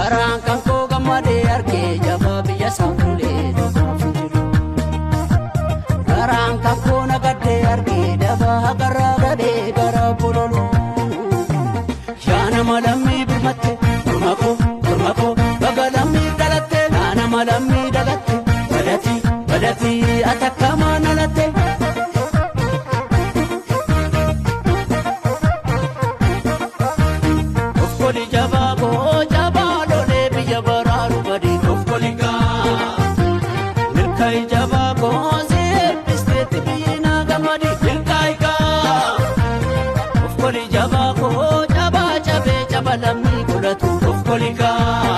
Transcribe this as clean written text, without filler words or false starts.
Garaan kan koo gammadee argee jabaa biyya isaa fuulee tokkoof jiru. Garaan kan koo nagaddee argee dabaa haqarraa gadee gara bololu. Yaa nama lammii birmatte morma koo morma koo baga lammii dhalatte yaa nama lammii dhalatte badati badati atakkamaa nalatte. Ofkoli jabaa koo jabaa lolee biyya baraaru badi ofkoli gaa. Milkaa'ii jabaa koo seebbisteetti biyyi naa gammadi milkaa'ii gaa. Ofkoli jabaa koo jabaa cabee jaba lammii godhatu ofkoli gaa.